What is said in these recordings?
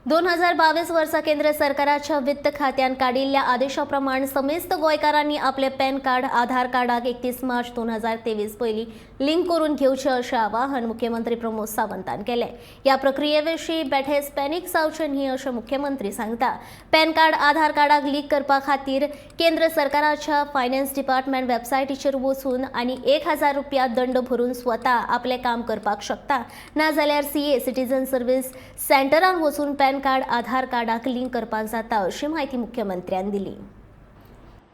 2022 वर्सा केंद्र सरकाराच्या वित्त खात्यान काडिल्ल्या आदेशा प्रमाण समेस्त गोंयकारांनी आपले पॅन कार्ड आधार कार्डाक 31 मार्च 2023 पयलीं लिंक करून घेवचें अशें आवाहन मुख्यमंत्री प्रमोद सावंतान केलें. ह्या प्रक्रिये विशीं बेठेच पॅनीक जावचें न्ही अशें मुख्यमंत्री सांगता. पॅन कार्ड आधार कार्डाक लिंक करपा खातीर केंद्र सरकाराच्या फायनान्स डिपार्टमेंट वेबसायटीचेर वचून आनी 1000 रुपया दंड भरून स्वता आपलें काम करपाक शकता, नाजाल्यार सीए सिटीजन सर्व्हिस सेंटरान वचून पॅन कार्ड आधार कार्डाक लिंक करपाक जाता अशी म्हायती मुख्यमंत्र्यान दिली.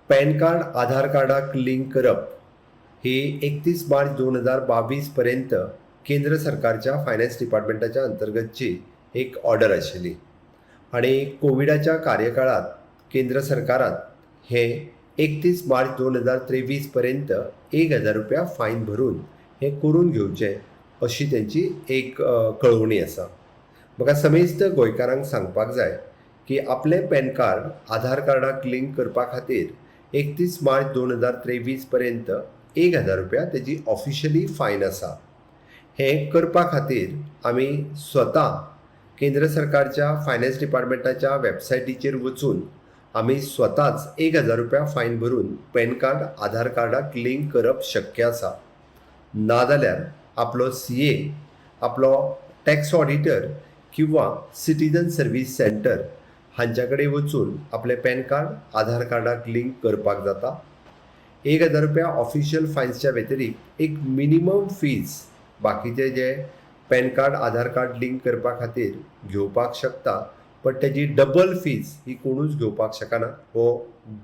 पॅन कार्ड आधार कार्डाक लिंक करप ही 31 मार्च 2022 पर्यंत केंद्र सरकारच्या फायनान्स डिपार्टमेंटाच्या अंतर्गतची एक ऑर्डर आशिल्ली आनी कोविडाच्या कार्यकाळात केंद्र सरकारान हे 31 मार्च 2023 पर्यंत 1000 रुपया फायन भरून हें करून घेवचें अशी तेंची एक कळोवणी आसा. म्हाका समेस्त गोंयकारांक सांगपाक जाय की आपलें पॅन कार्ड आधार कार्डाक लिंक करपा खातीर 31 मार्च 2023 पर्यंत 1000 रुपया तेजी ऑफिशियली फायन आसा. हें करपा खातीर आमी स्वता केंद्र सरकारच्या फायनान्स डिपार्टमेंटाच्या वेबसायटीचेर वचून आमी स्वताच 1000 रुपया फायन भरून पॅन कार्ड आधार कार्डाक लिंक करप शक्य आसा. नाजाल्यार आपलो सीए, आपलो टॅक्स ऑडिटर किंवा सिटीजन सर्वीस सेंटर हांच्या कडेन वचून आपलें पॅन कार्ड आधार कार्डाक लिंक करपाक जाता. 1000 रुपया ऑफिशियल फायन्सच्या व्यतिरिक्त एक मिनिमम फीज बाकीचे जे पॅन कार्ड आधार कार्ड लिंक करपा खातीर घेवपाक शकता, बट तेजी डबल फीज ही कोणूच घेवपाक शकना, हो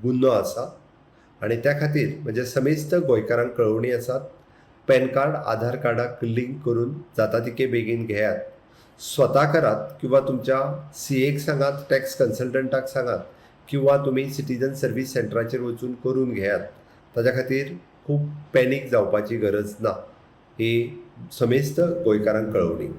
गुन्हो आसा. आनी त्या खातीर म्हणजे समेस्त गोंयकारांक कळोवणी आसात, पॅन कार्ड आधार कार्डाक लिंक करून जाता तितके बेगीन घेयात. स्वता करात किंवा तुमच्या सीएक सांगात, टॅक्स कन्सल्टंटाक सांगात किंवा तुमी सिटीजन सर्वीस सेंटराचेर वचून करून घेयात. ताच्या खातीर खूब पॅनीक जावपाची गरज ना, ही समेस्त गोंयकारांक कळोवणी.